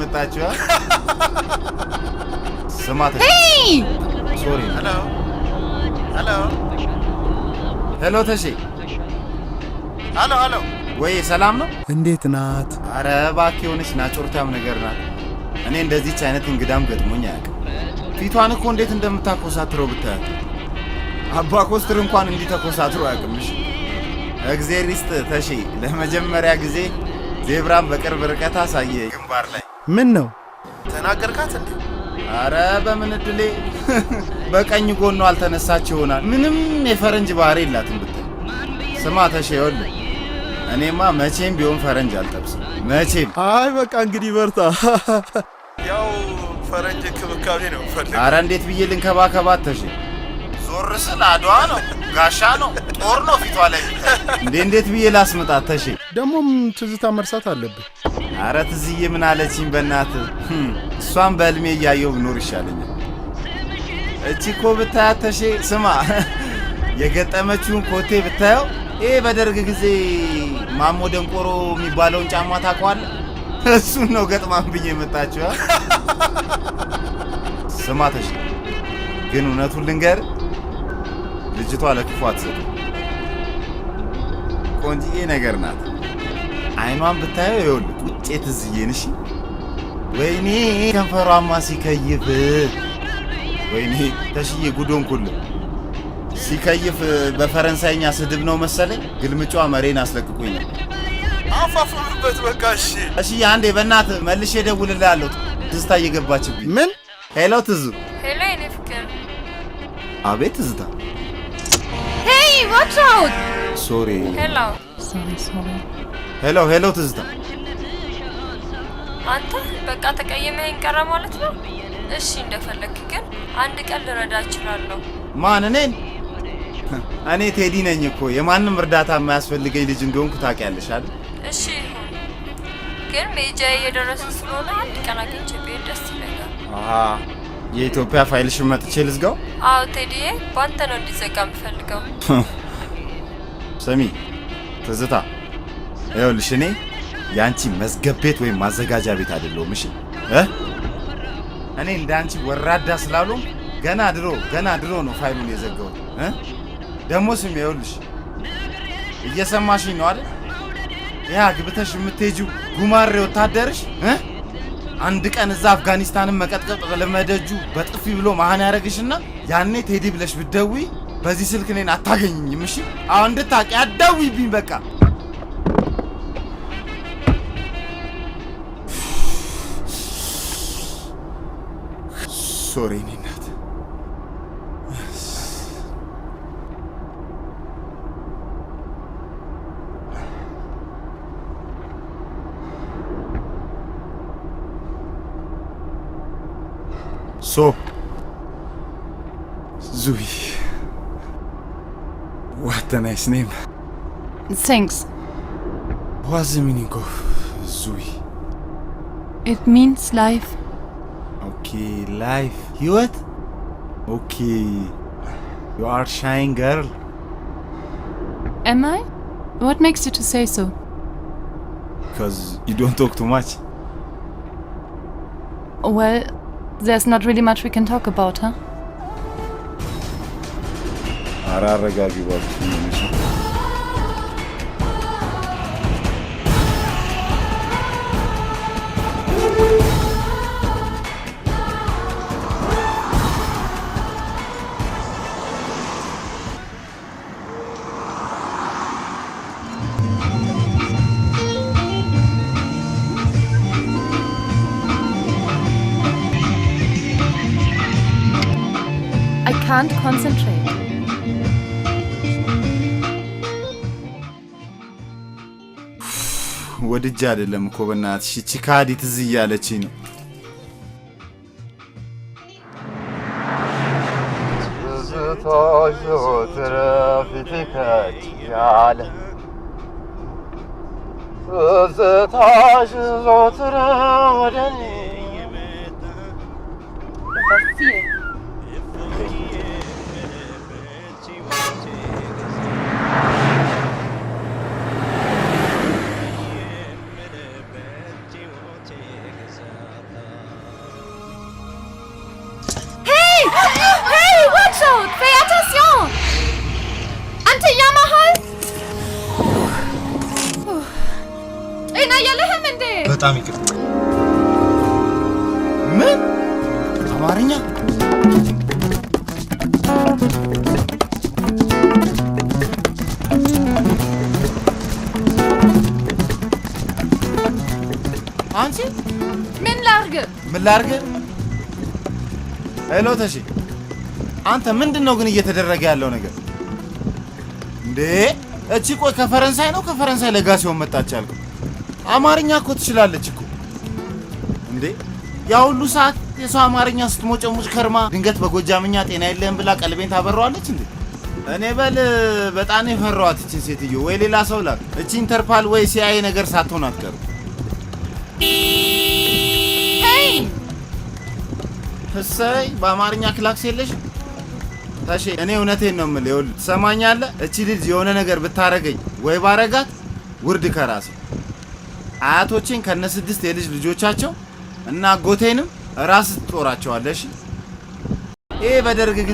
መጣችዋ። ስማ Hey! Sorry። Hello, hello. Hello ተሼ። Hello, hello. ወይ ሰላም ነው? እንዴት ናት? አረ እባክህ፣ የሆነች ናጮርታም ነገር ናት። እኔ እንደዚች አይነት እንግዳም ገጥሞኝ አያውቅም። ፊቷን እኮ እንዴት እንደምታኮሳትረው ብታያት። አባ ኮስትር እንኳን እንዲህ ተኮሳትሮ አያውቅም። እሺ እግዜር ይስጥ ተሼ፣ ለመጀመሪያ ጊዜ ዜብራን በቅርብ ርቀት አሳየ ግንባር ላይ። ምን ነው? ተናገርካት እንዴ? አረ በምን እድሌ በቀኝ ጎኗ አልተነሳች ይሆናል። ምንም የፈረንጅ ባህሪ የላትም ብታይ። ስማ ተሼ፣ ይኸውልህ እኔማ መቼም ቢሆን ፈረንጅ አልጠብስም። መቼም። አይ በቃ እንግዲህ በርታ። ያው ፈረንጅ እንክብካቤ ነው ፈልግ። አረ እንዴት ብዬ ልንከባከባት ተሼ? ዞር ስል አድዋ ነው፣ ጋሻ ነው፣ ጦር ነው ፊቷ ላይ የሚታይ። እንዴ እንዴት ብዬ ላስመጣት ተሼ? ደግሞም ትዝታ መርሳት አለብህ። አረ ትዝዬ ምን አለችኝ? በእናትህ እሷን በህልሜ እያየሁ ብኖር ይሻለኛል። እቺ እኮ ብታያት ተሼ፣ ስማ የገጠመችውን ኮቴ ብታየው፣ ይሄ በደርግ ጊዜ ማሞ ደንቆሮ የሚባለውን ጫማ ታውቀዋለህ? እሱን ነው ገጥማም ብዬ የመጣችው። ስማ ተሼ፣ ግን እውነቱን ልንገር፣ ልጅቷ ለክፉ አትሰጥም። ቆንጅዬ ነገር ናት። አይኗን ብታየው ይኸውልህ ቁጬ ትዝዬን። እሺ ወይኔ ከንፈሯማ ሲከይፍ፣ ወይኔ ተሽዬ ጉዶን ኩል ሲከይፍ በፈረንሳይኛ ስድብ ነው መሰለኝ። ግልምጫዋ መሬን አስለቅቁኝ ነው። አፋፍምበት በቃ እሺ። እሺ አንዴ በእናትህ መልሼ እደውልልሃለሁ። ትዝታ እየገባችብኝ። ምን? Hello ትዙ። Hello የኔ ፍቅር። አቤት ትዝታ። Hey, watch out! Sorry. Hello. Sorry, sorry. Hello, hello ትዝታ። አንተ በቃ ተቀየመኸኝ ቀረ ማለት ነው? እሺ እንደፈለግክ፣ ግን አንድ ቀን ልረዳ እችላለሁ። ማን እኔን? እኔ ቴዲ ነኝ እኮ፣ የማንም እርዳታ የማያስፈልገኝ ልጅ እንደሆንኩ ታውቂያለሽ አይደል? እሺ ይሁን፣ ግን መሄጃዬ እየደረሰ ስለሆነ አንድ ቀን አግኝቼ ብሄድ ደስ ይለኛል። አሃ የኢትዮጵያ ፋይልሽን መጥቼ ልዝጋው? አዎ ቴዲዬ፣ በአንተ ነው እንዲዘጋ የምፈልገው። ስሚ ትዝታ፣ ይኸውልሽ እኔ የአንቺ መዝገብ ቤት ወይም ማዘጋጃ ቤት አይደለሁም። እሺ እ እኔ እንደ አንቺ ወራዳ ስላልሆንኩ ገና ድሮ ገና ድሮ ነው ፋይሉን የዘጋሁት። እ ደግሞ ስሚ፣ ይኸውልሽ እየሰማሽኝ ነው አይደል? ያ ግብተሽ የምትሄጂው ጉማሬ ወታደርሽ እ አንድ ቀን እዛ አፍጋኒስታንን መቀጥቀጥ ለመደጁ በጥፊ ብሎ መሀን ያደረግሽና ያኔ ቴዲ ብለሽ ብትደውይ በዚህ ስልክ እኔን አታገኝኝም። እሺ አሁን እንድታቂ አትደውይብኝ በቃ። Sorry የኔ እናት። So Zoe, what a nice name. Thanks. What's the meaning of Zoe? It means life. Okay, life, ህይወት። Okay, you are shine girl. Am I? What makes you to say so? Because you don't talk too much. Well, there's not really much we can talk about, huh? ኧረ አረጋጊው እባክሽ፣ ምን ሆነሽ ነው? I can't concentrate. ወድጄ አይደለም እኮ በእናትሽ፣ ይቺ ካዲ ትዝ እያለችኝ ነው። ትዝታሽ ዘወትር ፊቴ ከች ያለ፣ ትዝታሽ ዘወትር ወደ እኔ። Überzieh. የፈራሁት። Fais attention! አንተ ያመሃል? ጤና የለህም እንዴ? በጣም ይቅርታ። ምን አማርኛ? አንቺ ምን ላርግ? ምን ላርግ? Hello ተሺ፣ አንተ ምንድን ነው ግን እየተደረገ ያለው ነገር እንዴ? እቺ ቆይ ከፈረንሳይ ነው ከፈረንሳይ ለጋ ሲሆን መጣች ያልከው? አማርኛ እኮ ትችላለች እኮ እንዴ! ያ ሁሉ ሰዓት የሰው አማርኛ ስትሞጨሙጭ ከርማ ድንገት በጎጃምኛ ጤና የለህም ብላ ቀልቤን ታበረዋለች እንዴ? እኔ በል በጣም ነው የፈራኋት እችን ሴትዮ። ወይ ሌላ ሰው ላክ። እቺ ኢንተርፓል ወይ ሲአይኤ ነገር ሳትሆን አትቀርም። Hey! እሰይ በአማርኛ ክላክስ የለሽ ታሼ። እኔ እውነቴን ነው የምልህ፣ ይኸውልህ ትሰማኛለህ? እቺ ልጅ የሆነ ነገር ብታረገኝ ወይ ባረጋት ውርድ ከራሴ አያቶቼን ከነ ስድስት የልጅ ልጆቻቸው እና አጎቴንም ራስ ትጦራቸዋለሽ። ይሄ በደርግ ጊዜ